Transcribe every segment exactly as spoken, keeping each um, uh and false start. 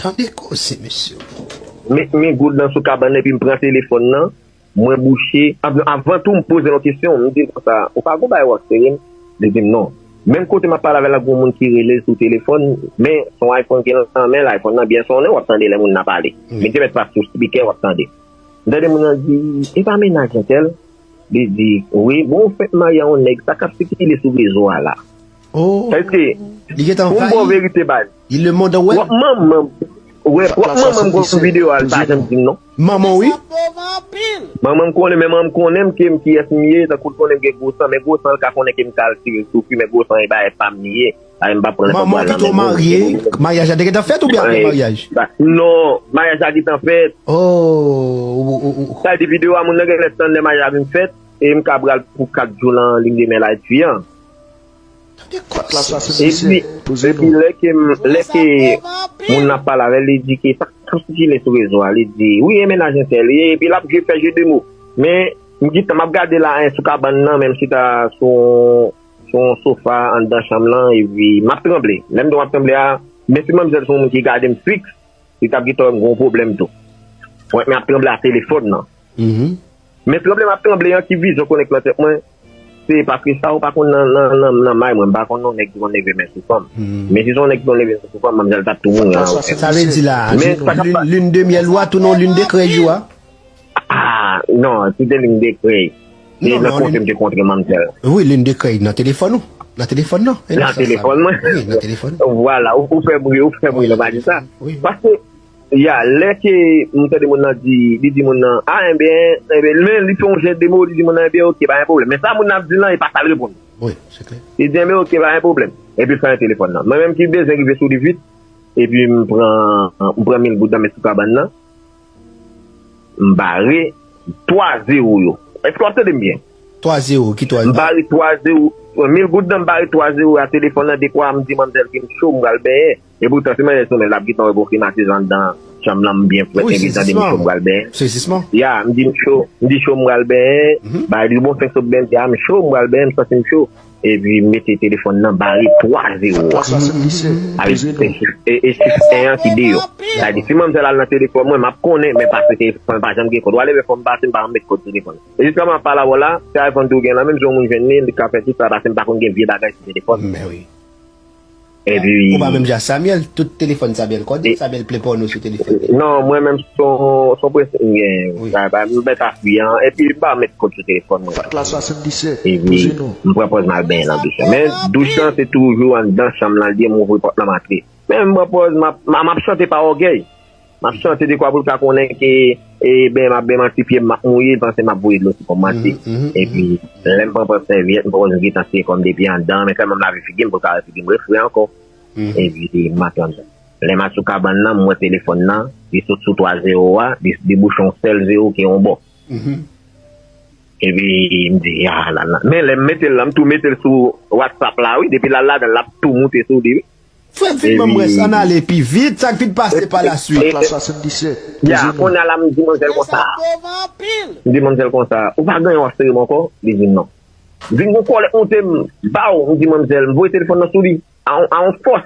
Tande koze, mesye. Met mil goud nan sou kabann nan epi m pran telefòn nan. Mwen bouche. Av- Avan tou, m poze l yon kesyon. M di l konsa, ou pa gon bagay w ap sere m? Li di m non. Menm kote m ap pale avè l la, gon moun ki rele l sou telefòn, men se yon iPhone ki nan men l, iPhone nan byen sonnen, w ap tande lè moun nan pale. Men te mèt pa sou spikè, w ap tande. M tande moun nan di, e pa mennaj entèl? Li di, wi, bon, ou fèk marye a yon nèg, sa k ap sikile sou rezo a la. Oh, Èske, li gentan pou m ba w anvayi. Verite, baz, Li le monde wè. w ap manman, wè, w ap manman m gon videyo a, l pa janm di m non. Manman, wi. Manman m konnen, men manman m konnen m ke m kiyès m ye, tankou l konnen m gen gwo san, men gwo san l ka konnen ke m ka al tire sou fi, men gwo san e bagay pa m li ye. Ay, m pa pran nenpòt Manman bagay ki nan tou men moun. Marye, maryaj la te gentan fèt oubyen apre Ay, maryaj? ba- Non, maryaj la gentan fèt. Oh, ou- ou- ou- Sa di videyo a, moun nan gen lè tann lè maryaj la vin fèt, e m ka pral pou kat jou nan liy de mè la epi an. Epi, epi lè ke m- lè ke moun nan pale avè l, li di ke sa k sikile sou rezo a, li di, wi, e mennaj entèl ye, epi l ap jwe fè jeu de mots. Men, m gentan, m ap gade la, en, sou kabann nan, menm si ta sou, sou yon sofa anndan chanm lan, epi m ap tranble. Lè m di w m ap tranble a, men si manmzèl se yon moun ki gade m fiks, li t ap gentan wè m gon pwoblèm tou. Mwen, men ap tranble a telefòn nan. Men tranble m ap tranble an, ki vizyon k konnen k nan tèt mwen, se paske sa ou pa konn nan, nan, nan, nan may mwen, m pa konn non nèg ki konn leve men sou fanm. Men si se yon nèg ki konn leve men sou fanm, manmzèl t ap tou mouri an. Sa vle di la, Men sa k ap lune, lune de miel ou a, tou non lune de krèy ou a. Ah, non, se te lune de krèy. Se nan kote m te kontre manmzèl. Wi, lune de krèy, nan telefòn ou. Nan telefòn, non. Nan telefòn mwen. Wi, nan telefòn. Vwala, ou, ou fè bri, ou fè bri, nan pa di sa. Paske, ya, lè ke m tande moun nan di, li di moun nan, a, enben, enben, men li fè yon jè de mo, li di moun nan, enben, oke, pa gen pwoblèm. Men sa moun nan ap di lan, e pa sa l reponn. Wi, se klè. Li di, enben, oke, pa gen pwoblèm. Epi l fè telefòn nan. Mwen menm ki bezwen rive sou li vit, epi m pran, m pran mil goud nan men sou kabann nan. M bare twa zewo yo. Èske w ap tande m byen? Twa zewo, ki twa M bare twa zewo. Mil goud nan, m bare twa zewo a telefòn nan, dekwa m di manmzèl ke m cho, m pral benyen. E poutan, si manzè sou men, l ap gentan wè gon klimatizè anndan chanm lan, m byen fwèt, epi l tande m cho, m pral benyen. Sezisman. Ya, m di m cho, m di cho, m pral benyen. Bay li bon senk sot benyen, m di a, m cho, m pral benyen, m santi m cho. Epi m mete telefòn nan bare twa zewo a. Avèk e, e chif en an ki deyò. Sa di, si manmzèl al nan telefòn mwen, m ap konnen, men paske telefòn pa janm gen kòd. W a leve fò m pase, m pa janm met kòd telefòn. E jiska m ap pale avè w la, se iPhone tou gen la, menm si yon moun jwenn li, li ka fè tout sa, paske m pa konn gen vye bagay sou telefòn. Men wi. Epi Ou pa menm jan Samuel, tout telefòn Samuel kòde, Samuel plen pòno sou telefòn. Non, mwen menm son, son prensip m gen. Sa pa m mèt apiye an, epi m pa mèt kòd sou telefòn mwen. Epi m pran pòz m al benyen nan douch lan. Men douch lan se toujou anndan chanm lan li ye, m ouvri pòt lan m antre. Men m pran pòz, m ap, m ap chante pa ògèy. M ap chante dekwa pou l ka konnen ke, e, ben, m ap ben manti pye m, m ap mouye, l panse m ap voye dlo sou kò m manti. Epi, lè m pran pòz sèvyèt, m pran pòz m gentan siye kò m depi anndan, men sèlman m lave figi m pou l ka wè figi m refre ankò. Epi, m atann. Lè m al sou kabann nan, m wè telefòn nan, li sot sou twa zewo a, li debouche yon sèl zewo ki yon bò. Epi, m di, a, la, la. Men lè m mete l la, m tou mete l sou WhatsApp la, wi, depi l al ladan l, l ap tou moute sou li, wi. Frè m fin ban m wè sa, ann ale pi vit, sa k vin pase pa la swit. Ya, kounye a la, m di manzèl konsa. M di manzèl konsa, ou pa gen anyen w ap sere m ankò? Li di m non. Vin gon kòlèt moute m, baw, m di manzèl, m voye telefòn nan sou li, a yon, a yon fòs.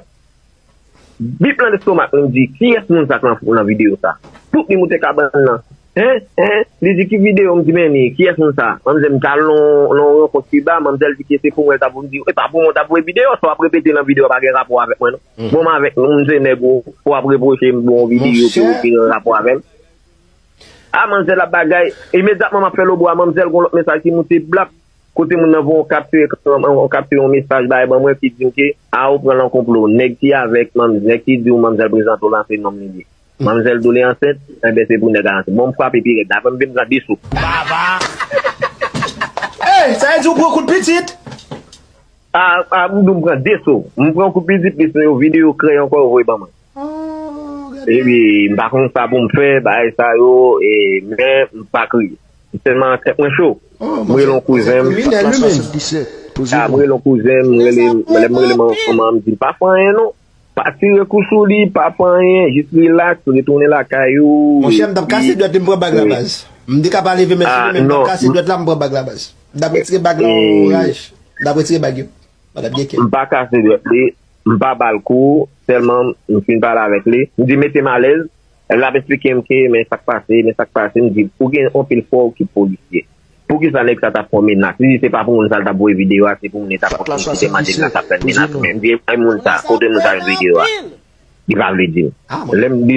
Bip nan lestomak li, m di, kiyès moun sa k nan, nan videyo sa? Tout li moute kabann nan. Hein? Hein? Li di, ki videyo? M di, men ni, kiyès moun sa? Manmzèl, m t al nan, nan yon rankont Kiba, manmzèl di ke se pou mwen l t ap voye, m di, e pa pou mwen w t ap voye videyo, sa w ap repete nan videyo a pa gen rapò avèk mwen non. Bon, m avèk nou, m se nèg ou, w ap repwoche m bon videyo ke ou gen rapò avè m. A, manzèl ap bagay, imedyatman m ap fè lobo a, manmzèl gon lòt mesaj ki moute blap, kote moun nan voye yon kapti ekran, yon kapti yon mesaj bay ban mwen ki di m ke, a, ou pran nan konplo, nèg ki avèk manm, nèg ki di w manmzèl prezante w la se nonm li ye. Manmzèl di w li ansent, enben se pou nèg la ansent. Bon, m frape pi rèd la, fè m vin pran de so. Ey, sa vle di ou pran kout pitit? A, a, m di w m pran de so. M pran kout pitit, plis yo videyo krèy ankò, yo voye ban mwen. Epi, m pa konn sa pou m fè, bagay sa yo, e, men m pa kriye. M sèlman tèt mwen cho. M rele yon kouzen m. Kriminèl, wi, men. A, m rele yon kouzen m, m rele, lè m rele manman m, di l pa fè anyen non. Pa tire kou sou li, pa fè anyen, jis rilaks, retounen lakay ou. Monchè, m t ap kase dwèt li, m pran bag la baz. M te ka pa leve men sou li, men m t ap kase dwèt la, m pran bag la baz. M t ap retire bag la, oraj. M t ap retire bag yo. M t ap gen kè. M pa kase dwèt li. M pa ba l kou, sèlman m fin pale avèk li. M di, "Mete m alèz." L ap eksplike m ke, "Men sa k pase, men sa k pase." M di, "Ou gen anpil fwa ou ki polisye. Poukisa nèg sa t ap fè w menas?" Li di, "Se pa pou moun sa l t ap voye videyo a, se pou moun li t ap kontinye kite mande l la, t ap fè l menas." Men m di, "E moun sa, kote moun sa jwenn videyo a?" Li pa vle di m. Lè m di